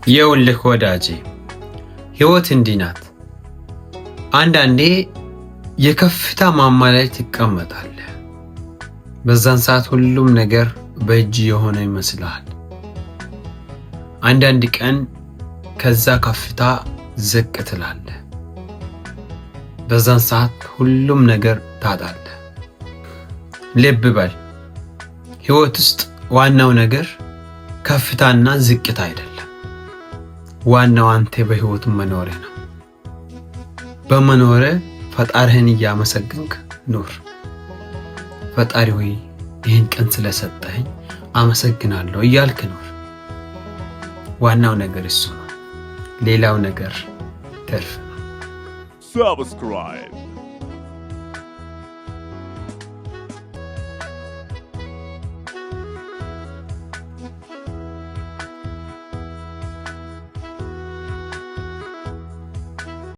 ይኸውልህ ወዳጄ፣ ሕይወት እንዲህ ናት። አንዳንዴ የከፍታ ማማ ላይ ትቀመጣለህ። በዛን ሰዓት ሁሉም ነገር በእጅ የሆነ ይመስልሃል። አንዳንድ ቀን ከዛ ከፍታ ዝቅ ትላለህ። በዛን ሰዓት ሁሉም ነገር ታጣለህ። ልብ በል፣ ሕይወት ውስጥ ዋናው ነገር ከፍታና ዝቅታ አይደለም። ዋናው አንተ በሕይወት መኖርህ ነው። በመኖርህ ፈጣሪህን እያመሰገንክ ኑር። ፈጣሪ ሆይ፣ ይህን ቀን ስለሰጠኸኝ አመሰግናለሁ እያልክ ኑር። ዋናው ነገር እሱ ነው። ሌላው ነገር ትርፍ ነው። Subscribe.